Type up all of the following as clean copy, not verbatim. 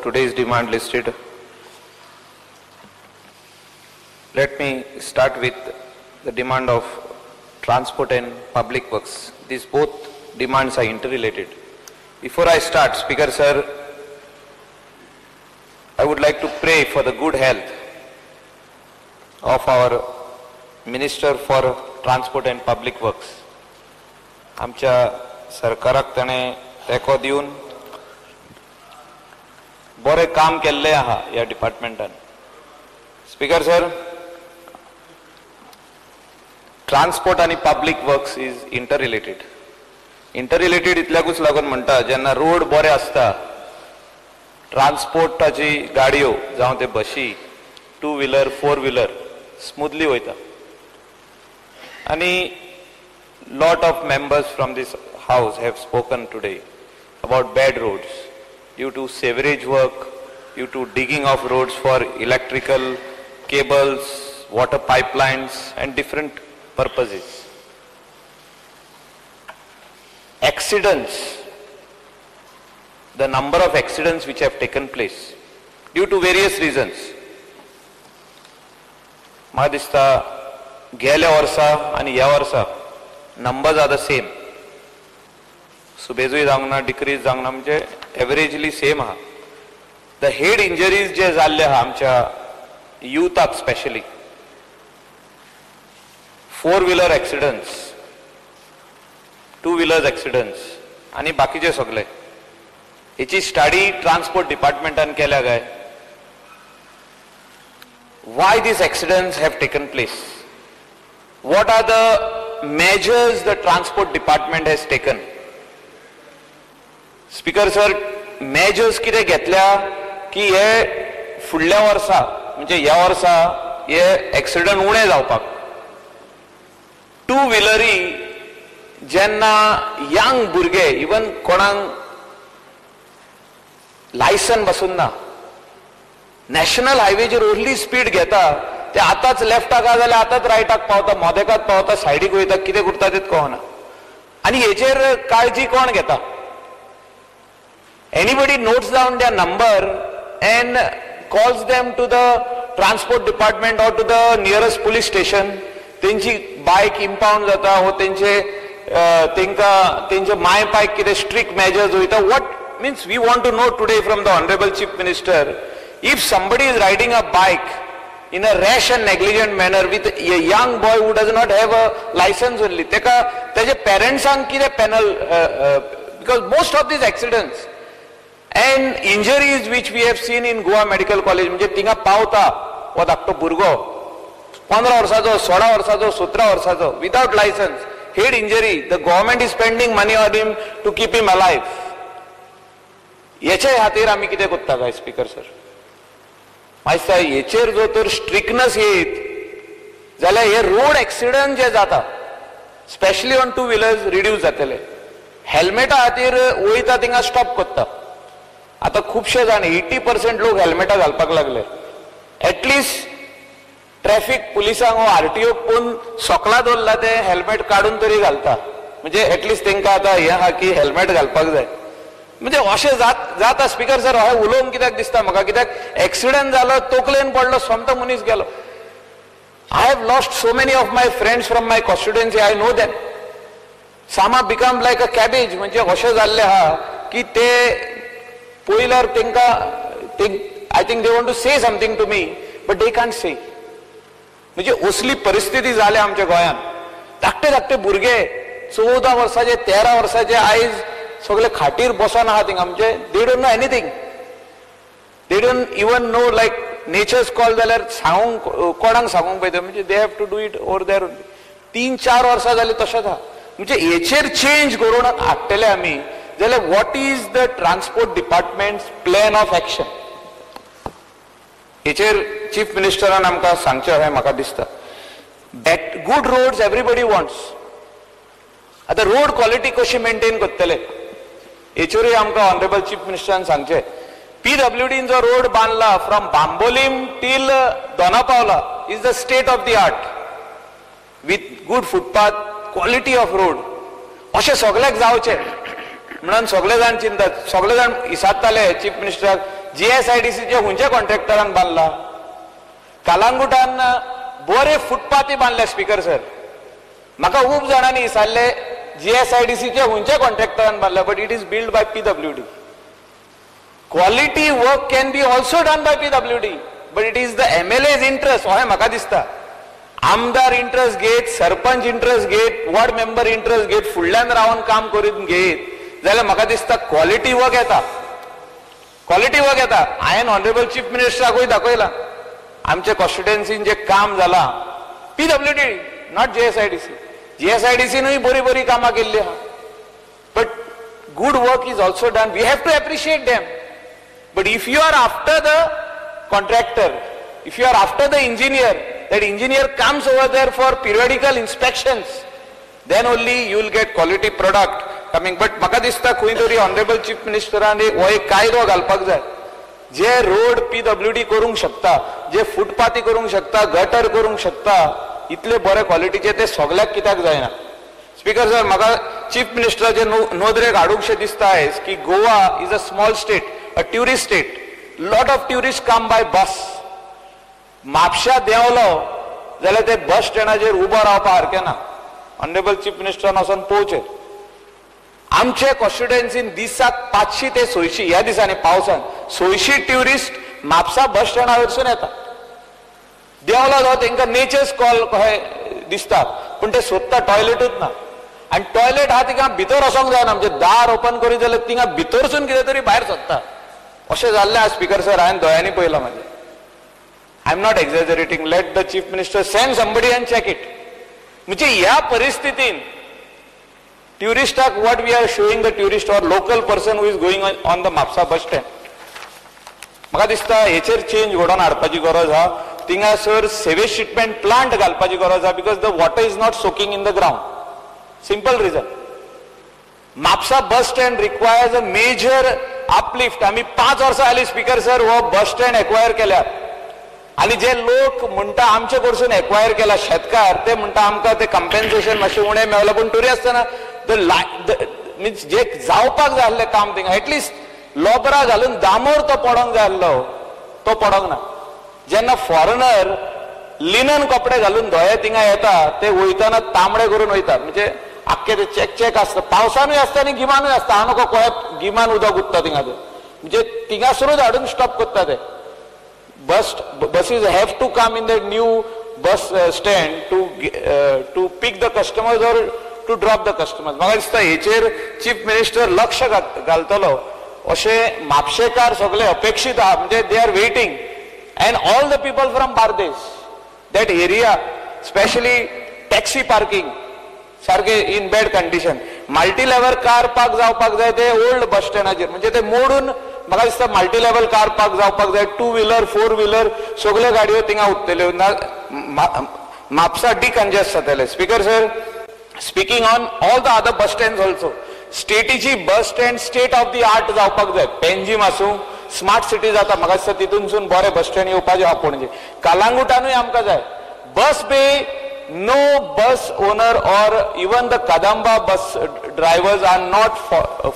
today's demand listed. Let me start with the demand of transport and public works. These both demands are interrelated. Before I start, Speaker sir, I would like to pray for the good health of our Minister for Transport and Public Works. आमच्या सरकाराक ताणें तेंको दिवन बरें काम केल्लें आहा ह्या डिपार्टमेंटान. स्पीकर सर, ट्रान्सपोर्ट आनी public works is interrelated. Interrelated इतल्याकूच लागून म्हणटा, जेन्ना रोड बरे आसता, ट्रान्सपोर्टाची गाडयो जावं ते बशी, two wheeler, four wheeler smoothly वयता. आनी lot of members from this house have spoken today about bad roads due to sewerage work, due to digging of roads for electrical cables, water pipelines and different purposes. Accidents, the number of accidents which have taken place due to various reasons. म्हाका दिसता गेल्या वर्सा आनी ह्या वर्सा numbers are the same. सुबेजूय जावंक ना, decrease जावंक ना, म्हणजे एवरेजली सेम आहा. The head injuries जे जाल्ले आहा आमच्या युथाक, specially four wheeler accidents, two wheelers accidents आनी बाकीचे सगळे, हेची स्टडी ट्रान्सपोर्ट डिपार्टमेंटान केल्या काय? Why these accidents have taken place? What are the measures the transport department has taken? Speaker sir, measures कितें घेतल्या की हे फुडल्या वर्सा म्हणजे ह्या वर्सा हे एक्सिडंट उणे जावपाक. टू व्हिलरी जेन्ना यंग भुरगे, इवन कोणाक लायसन बसून ना, नॅशनल हायवेचेर ओरली स्पीड घेता, ते आतांच लेफ्टाक आहा जाल्यार आतांच रायटाक पावता, मोदेकात पावता, सायडीक वयता, कितें करता तें कळना. आनी हेचेर काळजी कोण घेता? Anybody notes down their number and calls them to the transport department or to the nearest police station. तेंची बायक इम्पाउंड जाता वो तेंचे तेंका तेंचे माय पायक कितें स्ट्रिक्ट मेजर्स वयता. What means we want to know today from the honourable chief minister, if somebody is riding a bike in a rash and negligent manner with a young boy who does not have a license only, teka teje parents ang kide penal, because most of these accidents and injuries which we have seen in Goa Medical College, म्हणजे तिंगा पावता हो धाकटो भुरगो 15 वर्साचो, 16 वर्साचो, 17 वर्साचो, without license, head injury, the government is spending money on him to keep him alive. हेच्या खातीर आमी कितें करता काय स्पीकर सर? मातशें हेचेर जो तर स्ट्रिक्टनस येत जाल्यार हे रोड एक्सिडंट जे जाता specially on two wheelers reduce जातले. हेल्मेटा खातीर वयता थिंगा स्टॉप करता. आतां खुबशे जाण 80% लोक हेल्मेटां घालपाक लागले. एटलिस्ट ट्रॅफिक पुलिसांक वो आरटीओ पळोवन सोकला दवरला ते हेल्मेट काडून तरी घालता, म्हणजे एटलिस्ट तांकां आतां हें आहा की हेल्मेट घालपाक जाय. म्हणजे अशें जाता स्पीकर सर. अशें उलोवंक कित्याक दिसता म्हाका, कित्याक एक्सिडंट जालो, तोकलेन पडलो, सोमतो मनीस गेलो. I have lost so many of my friends from my constituency, I know them. Some become like a cabbage, म्हणजे अशें जाल्लें आहा की ते पयल्यार तांकां I think they want to say something to me but they can't say. म्हणजे असली परिस्थिती जाल्या आमच्या गोंयांत. धाकटे धाकटे भुरगे 14 वर्साचे, 13 वर्साचे आयज सगळे खाटीर बसोन आहा थिंगा. म्हणजे they don't know anything, they don't even know like nature's call जाल्यार सांगूंक कोणाक सांगूंक पळयता, म्हणजे they have to do it over there. 3-4 वर्सां जालीं तशेंच आहा. म्हणजे हेचेर चेंज करून हाडटले आमी जाल्यार what is the transport department's plan of action हेचेर चीफ मिनिस्टरान आमकां सांगचें अशें म्हाका दिसता. Good roads everybody wants. आतां रोड क्वॉलिटी कशी मेंटेन करतले हेचेरूय आमकां ऑनरेबल चीफ मिनिस्टरान सांगचें. पीडब्ल्यूडीन जो road बांदला from Bambolim till Dona Paula is the state of the art with good footpath, quality of road. अशें सगल्याक जावचें. म्हणून सगळे जाण चिंतात, सगळे जाण इसारताले चीफ मिनिस्टराक जीएसआयडीसीचे खंयच्या कॉन्ट्रॅक्टरान बांदला. कालांगुटान बरे फुटपाथी बांदले स्पीकर सर. म्हाका खूब जाणांनी विचारले जीएसआयडीसीचे खंयच्या कॉन्ट्रॅक्टरान बांदले, but it is build by PWD. Quality work can be also done by PWD, but it is the MLA's interest. अशें म्हाका दिसता. आमदार इंट्रस्ट घेत, सरपंच इंट्रस्ट घेत, वॉर्ड मेंबर इंट्रस्ट घेत, फुडल्यान रावन काम करून घेत जाल्यार म्हाका दिसता क्वॉलिटी वर्क येता, क्वॉलिटी वर्क येता. हांवें ऑनरेबल चीफ मिनिस्टराकूय दाखयला आमच्या कॉन्स्टिट्युएन्सीन जे काम जाला पीडब्ल्यूडी, not GSIDC. जीएसआयडीसीनूय बरी बरी कामां केल्ली आहा, but good work is also done, we have to appreciate them. But if you are after the contractor, if you are after the engineer, that engineer comes over there for periodical inspections, then only you will get quality product coming. But म्हाका दिसता खंय तरी honourable chief मिनिस्टरान हो एक कायदो घालपाक जाय, जे road PWD करूंक शकता, जे फुटपाथी करूंक शकता, गटर करूंक शकता, इतले बरे क्वॉलिटीचे ते सगल्याक कित्याक जायना. स्पीकर सर, म्हाका चीफ मिनिस्टराचे नदरेक हाडूंकशें दिसता आयज की Goa is a small state, a tourist state, lot of tourist come by bus. म्हापशा देंवलो जाल्यार ते बस स्टँडाचेर उबो रावपा सारकें ना. ऑनरेबल चीफ मिनिस्टरान वचोन पळोवचें. आमचे कॉन्स्टिट्युएन्सीन दिसाक 500 ते 600 ह्या दिसांनी पावसान 600 ट्युरिस्ट म्हापसा बस स्टँडा वयरसून येता. देंवलो जावं तांकां नेचर्स कॉल कशें दिसता, पूण ते सोदता टॉयलेटूच ना. आनी टॉयलेट आहा तिंगा भितर वचोंक जायना, म्हणजे दार ओपन करीत जाल्यार तिंगा भितरसून कितें तरी भायर सोदता. अशें जाल्लें आहा स्पीकर सर, हांवें दोळ्यांनी पळयलां म्हाजें. I am not exaggerating, let the chief minister send somebody and check it. म्हणजे ह्या परिस्थितीन ट्युरिस्टाक what we are showing the tourist or local person who is going on the Mapusa bus stand, म्हाका दिसता हेचेर change घडोवन हाडपाची गरज आहा. थिंगासर savage treatment plant घालपाची गरज आहा, because the water is not soaking in the ground. Simple reason, Mapusa bus stand requires a major uplift. आमी 5 वर्सां जालीं स्पीकर सर हो बस स्टँड एक्वायर केल्यार, आनी जे लोक म्हणटा आमचे कडसून एक्वायर केला शेतकार, ते म्हणटा आमकां ते कंपेन्सेशन मातशें उणें मेळ्ळें, पूण तरी आसतना the means जे जावपाक जाय आसलें काम थिंगा एटलिस्ट लोबरा घालून दामोर तो पडोंक जाय आसलो, तो पडोंक ना. जेन्ना फॉरेनर लिनन कपडे घालून धोये थिंगा येता, ते वयतना तांबडे करून वयता, म्हणजे आख्खे ते चेक चेक आसता, पावसानूय आसता आनी गिमानूय आसता. हांव नको कोळे गिमान उदक उरता थिंगा, ते म्हणजे थिंगासरूच हाडून स्टॉप करता ते. Buses have to come in the new bus stand to pick the customers or to drop the customers. म्हाका दिसता हेचेर चीफ मिनिस्टर लक्ष घालतलो अशें म्हापशेकार सगळे अपेक्षीत आहा. म्हणजे they are waiting, and all the people from Bardez that area, specially taxi parking सारके in bad condition, multi level car park जावपाक जाय ते ओल्ड बस स्टँडाचेर, म्हणजे ते मोडून म्हाका दिसता मल्टी लेवल कार पार्क जावपाक जाय. 2 व्हिलर 4 व्हिलर सगल्यो गाडयो थिंगा उरतल्यो, म्हापसा डिकंजेस्ट जातले. Speaker sir, speaking on all the other bus stand also, स्टेटीची bus stand state of the art जावपाक जाय. पेंजीम आसूं, स्मार्ट सिटी जाता, म्हाका दिसता तितूनसून बरें बस स्टँड येवपाचें आहा पणजे. कालांगुटानूय आमकां जाय bus bay. No bus owner or even the Kadamba bus drivers are not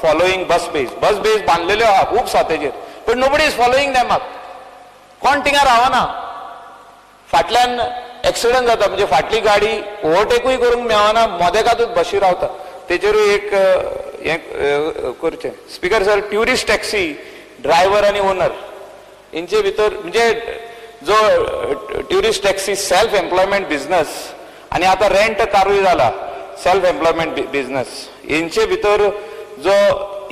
following bus bays. Bus bays बांधलेल्यो आहा खूब सातेचेर, but nobody is following them up. कोण थिंगा रावना, फाटल्यान एक्सिडंट जाता, म्हणजे फाटली गाडी ओवरटेकूय करूंक मेळना, मदेकातूच बशी रावता. तेचेरूय एक हें करचें. Speaker sir, tourist taxi driver आनी ओनर हेंचे भितर म्हणजे जो tourist taxi self employment business आनी आतां रेंट कारूय जाला सेल्फ एम्प्लॉयमेंट बिझनस, हेंचे भितर जो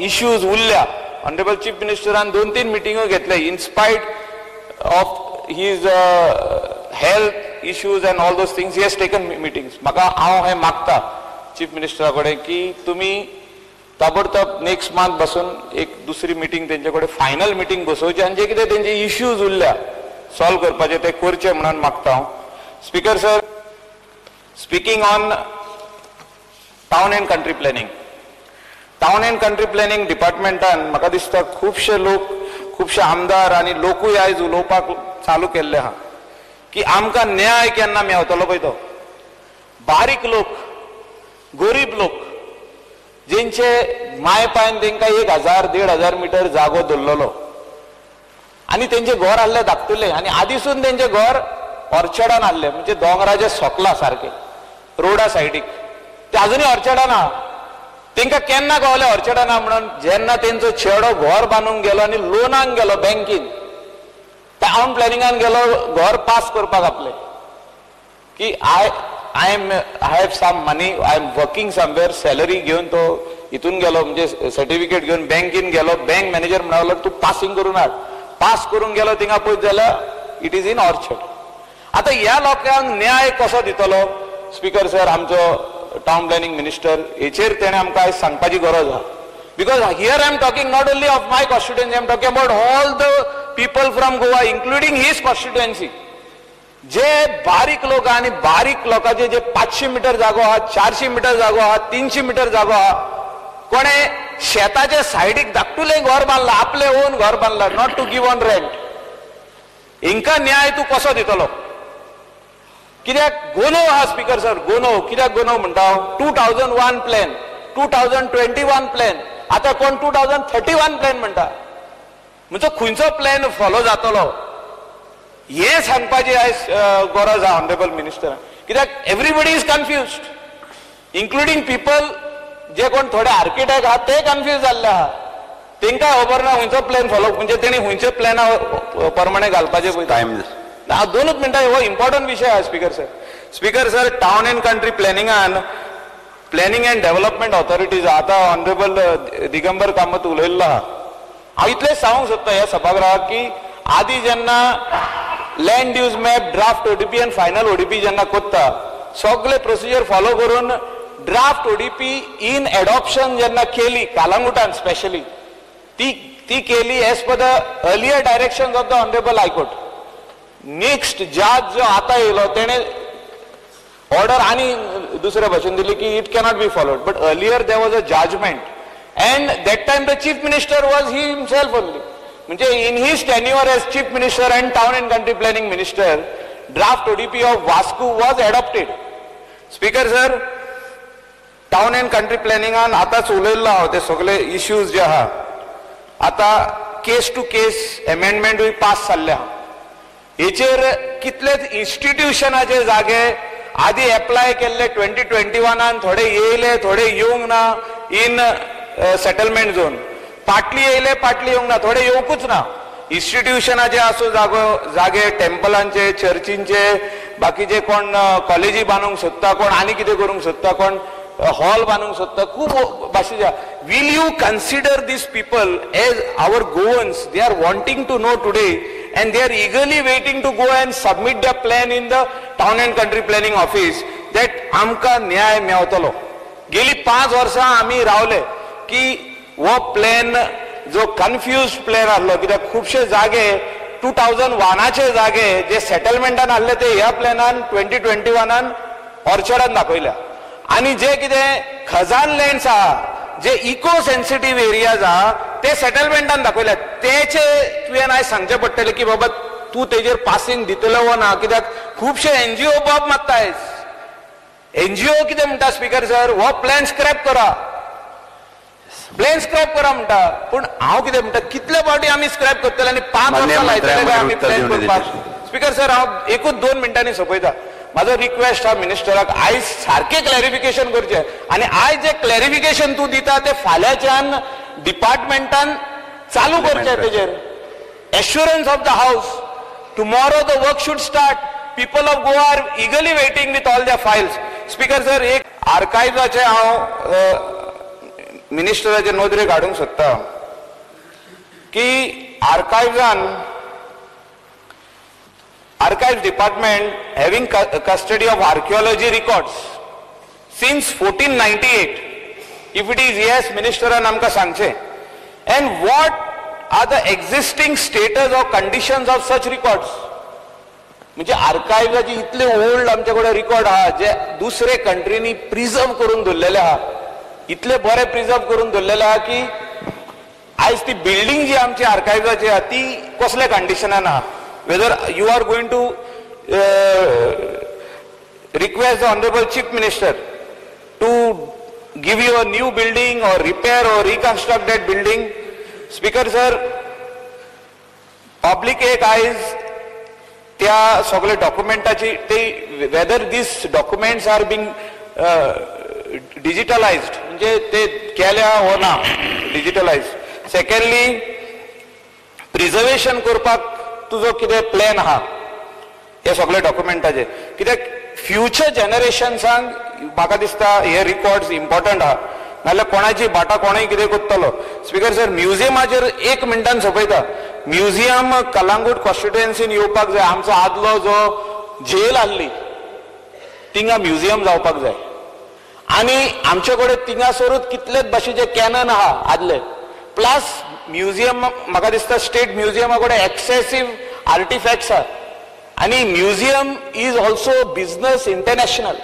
इश्यूज उरल्या, ऑनरेबल चीफ मिनिस्टरान 2-3 मिटिंगो घेतले in spite of his health issues and all those things he has taken meetings. म्हाका हांव हें मागता चीफ मिनिस्टरा कडेन की तुमी ताबडतोब नेक्स्ट मंथ बसून एक दुसरी मिटींग तेंचे कडेन फायनल मिटींग बसोवची आनी जे कितें तेंचे इश्यूज उरल्या सॉल्व करपाचे ते करचे म्हणून मागता हांव. Speaker sir, speaking on town and country planning, town and country planning डिपार्टमेंटान म्हाका दिसता खुबशे लोक, खुबशे आमदार आनी लोकूय आयज उलोवपाक चालू केल्ले आहा की आमकां न्याय केन्ना मेवतलो पळय तो. बारीक लोक, गरीब लोक, जेंचे माय पायन तेंकां 1000 1500 मिटर जागो दवरलेलो आनी तेंचे घर आहले धाकटुले आनी आदीसून तेंचे घर ऑर्चर्डान आहले, म्हणजे दोंगराचे सोकला सारके रोडा सायडीक, ते अजुनूय ऑर्चर्डान आहा. तेंकां केन्ना कळलें ऑर्चर्डान आहा म्हणून? जेन्ना तेंचो चेडो घर बांदूंक गेलो आनी लोनाक गेलो बँकीन, टावन प्लॅनिंगान गेलो घर पास करपाक आपले, की I I have some money, I am working somewhere, salary घेवन तो हितून गेलो, म्हणजे सर्टिफिकेट घेवन बँकीन गेलो. बँक मॅनेजर म्हणलो तूं पासिंग करून हाड. पास करून गेलो थिंगा पळयत जाल्यार it is in orchard. आतां ह्या लोकांक न्याय कसो दितलो स्पीकर सर? आमचो टावन प्लॅनिंग मिनिस्टर हेचेर तेणें आमकां आयज सांगपाची गरज आहा. Because here I am talking not only of my constituency, I am talking about all the people from Goa including his constituency. जे बारीक लोक आनी बारीक लोकांचे जे 500 मिटर जागो आहा, 400 मिटर जागो आहा, 300 मिटर जागो आहा, कोणे शेताचे सायडीक धाकटुलें घर बांदलां, आपलें ओन घर बांदलां, not to give on rent, हिंकां न्याय तूं कसो दितलो? कित्याक गोनो आहा स्पीकर सर, गोनो. कित्याक गोनो म्हणटा हांव? 2001 प्लॅन, 2021 प्लॅन, आतां कोण 2031 प्लॅन म्हणटा. म्हणजे खंयचो प्लॅन फॉलो जातलो हें सांगपाची आयज गरज आहा ऑनरेबल मिनिस्टर. कित्याक everybody is confused, including people जे कोण थोडे आर्किटेक्ट आहा ते कन्फ्यूज जाल्ले आहा. तेंकां खबर ना खंयचो प्लॅन फॉलो, म्हणजे तेणी खंयचे प्लॅना प्रमाणे घालपाचें पळयता. हांव 2 मिनटां, हो इम्पॉर्टंट विशय आहा speaker sir. Speaker sir, town and country प्लॅनिंगान planning and development authorities, आतां ऑनरेबल दिगंबर कामत उलयल्लो आहा. हांव इतलें सांगूंक सोदता ह्या सभागृहाक की आदी जेन्ना land use map draft ODP आनी फायनल ओडीपी जेन्ना कोत्ता, सगळे प्रोसिजर फॉलो करून ड्राफ्ट ओडीपी इन एडॉप्शन जेन्ना केली कालांगुटान स्पेशली, ती केली as per the earlier direction of the honourable high court. Next जज जो आतां येयलो तेणें ऑर्डर आनी दुसरे भशेन दिली की it cannot be followed, but earlier there was a judgement and that time the chief minister was he himself only. म्हणजे in his tenure as chief minister and town and country planning minister, draft ODP of Vasco was adopted. Speaker sir, town and country प्लॅनिंगान आतांच उलयल्लो हांव ते सगळे issues जे आहा, आतां केस two केस एमेंडमेंटूय pass जाल्ले आहा. हेचेर कितलेच इन्स्टिट्युशनाचे जागे आदी एप्लाय केल्ले 2021 थोडे येयले, थोडे येवंक ना इन सेटलमेंट झोन, पाटली येयले, पाटली येवंक ना, थोडे येवंकूच ना. इन्स्टिट्युशनाचे आसूं जागो जागे, टेम्पलांचे, चर्चींचे, बाकीचे कोण कॉलेजी बांदूंक सोदता, कोण आनी कितें करूंक सोदता, कोण हॉल बांदूंक सोदता, खूब भाशेचे. Will you consider these people as our Goans? They are wanting to know today and they are eagerly waiting to go and submit the plan in the town and country planning office that आमकां न्याय मेवतलो. गेली 5 वर्सां आमी रावले की हो plan जो confuse plan आहलो, कित्याक खुबशे जागे 2001 जागे जे सेटलमेंटान आहले ते ह्या प्लॅनान 2021 ऑर्चर्डान दाखयल्या, आनी जे कितें खजान लँड्स आहा, जे इको सेन्सिटीव एरियाज आहा ते सेटलमेंटान दाखयल्या. तेचे तुवें आयज सांगचें पडटलें की बाबा तूं तेजेर पासिंग दितलो वो ना, कित्याक खुबशे एनजीओ बोब मारता आयज. एनजीओ कितें म्हणटा स्पीकर सर, हो प्लॅन स्क्रॅप करा, प्लॅन स्क्रॅप करा म्हणटा. पूण हांव कितें म्हणटा, कितले फावटी आमी स्क्रॅप करतले आनी 5 वर्सां लायतले काय आमी प्लॅन करपाक? स्पीकर सर, हांव एकूच 2 मिनटांनी सोंपयता. म्हाजो रिक्वेस्ट आहा मिनिस्टराक, आयज सारकें क्लॅरिफिकेशन करचें, आनी आयज जें क्लॅरिफिकेशन तूं दिता तें फाल्यांच्यान डिपार्टमेंटान चालू करचें. तेजेर assurance of the house, tomorrow the work should start. People of Goa are eagerly waiting with all their files. Speaker sir, एक आर्कायव्साचें हांव मिनिस्टराचे नदरेक हाडूंक सोदता की आर्कायव्सान, Archives Department having custody of archaeology records since 1498, if it is yes, मिनिस्टरान आमकां सांगचें, and what are the existing status or conditions of such records. म्हणजे आर्कायव्साचे इतले ओल्ड आमचे कडेन रिकॉर्ड आहा जे दुसरे कंट्रीनी प्रिजर्व करून दवरलेले आहा, इतले बरे प्रिजर्व करून दवरलेले आहा की आयज ती बिल्डींग जी आमची आर्कायव्साची आहा ती कसल्या कंडिशनान आहा. Whether you are going to request the Honorable Chief Minister to give you a new building or repair or reconstruct that building. Speaker sir, पब्लिकेक आयज त्या सगळे डॉक्युमेंटाची ते whether these documents are being digitalized, म्हणजे ते केल्या हो ना डिजिटलायज. सेकंडली, प्रिझर्वेशन करपाक तुजो कितें प्लॅन आहा हे सगळे डॉक्युमेंटाचे, कित्याक फ्युचर जनरेशन्सांक म्हाका दिसता हे रिकॉर्ड्स इम्पॉर्टंट आहा, नाल्यार कोणाची बाटा कोणूय कितें करतलो. स्पीकर सर, म्युझियमाचेर एक मिनटान सोंपयता. म्युझियम कलांगूट कॉन्स्टिट्युएन्सीन येवपाक जाय. आमचो आदलो जो जेल आहली तिंगा म्युझियम जावपाक जाय. आनी आमचे कडेन तिंगासरूच कितलेच भाशेचे कॅनन आहा आदले. प्लस म्युझियम म्हाका दिसता स्टेट म्युझियमा कडेन एक्सेसीव आर्टिफॅक्ट्स आहा. आनी museum is also business international.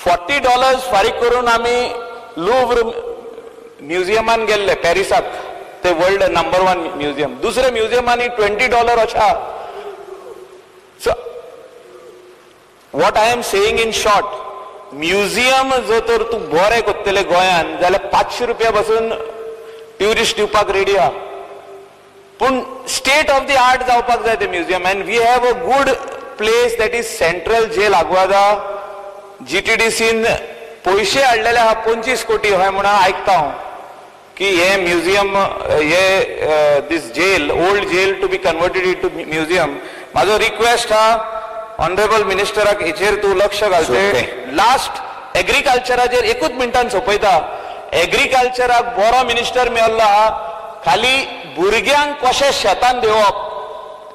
$40 फारीक करून आमी लुव्र म्युझियमान गेल्ले पॅरिसाक, ते वर्ल्ड नंबर 1 म्युझियम. दुसरे म्युझियमांनी $20 अशें आहा. So what I am saying in short, museum जर तर तूं बरें करतले गोंयान जाल्यार 500 रुपया पासून ट्युरिस्ट दिवपाक रेडी आहा, पूण स्टेट ऑफ the art जावपाक जाय ते museum. And we have a good place that is central jail Aguada. जीटीडीसीन पयशे हाडलेले आहा 25 कोटी हय म्हणून आयकता हांव की हे म्युझियम हे this jail, old jail to be converted into museum. म्हाजो रिक्वेस्ट आहा ऑनरेबल मिनिस्टराक हेचेर तूं लक्ष घालचें. लास्ट एग्रीकल्चराचेर एकूच मिनटान सोंपयता. एग्रीकल्चराक बरो मिनिस्टर मेळ्ळो आहा, खाली भुरग्यांक कशें शेतान देंवप,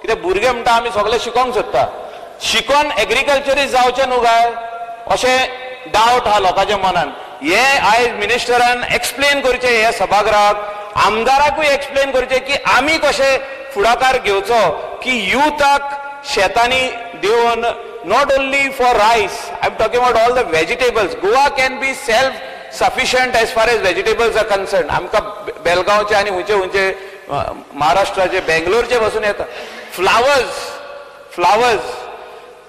कित्याक भुरगे म्हणटा आमी सगळे शिकोंक सोदता, शिकोन एग्रीकल्चरीस्ट जावचें न्हू काय अशें डावट आहा लोकांच्या मनान. हे आयज मिनिस्टरान एक्सप्लेन करचें हे सभागृहाक, आमदाराकूय एक्सप्लेन करचें की आमी कशें फुडाकार घेवचो की युथाक शेतांनी देंवन, not only for rice, I am talking about all the vegetables. Goa can be self sufficient as far as vegetables are concern. आमकां बेलगांवचे आनी खंयचे खंयचे महाराष्ट्राचे बेंगलोरचे बसून येता. Flowers, flowers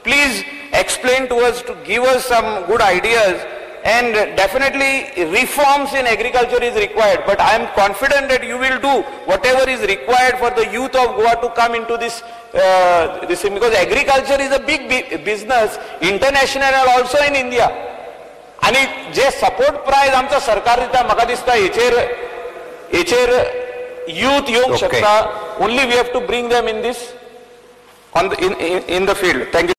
please explain to us, to give us some good ideas, and definitely reforms in agriculture is required, but I am confident that you will do whatever is required for the youth of Goa to come into this this thing, because agriculture is a big business international and also in India. आणि जे support प्रायस आमचा सरकार दिता म्हाका दिसता हेचेर हेचेर youth येवंक शकता. Only we have to bring them in this on in the field. Thank you.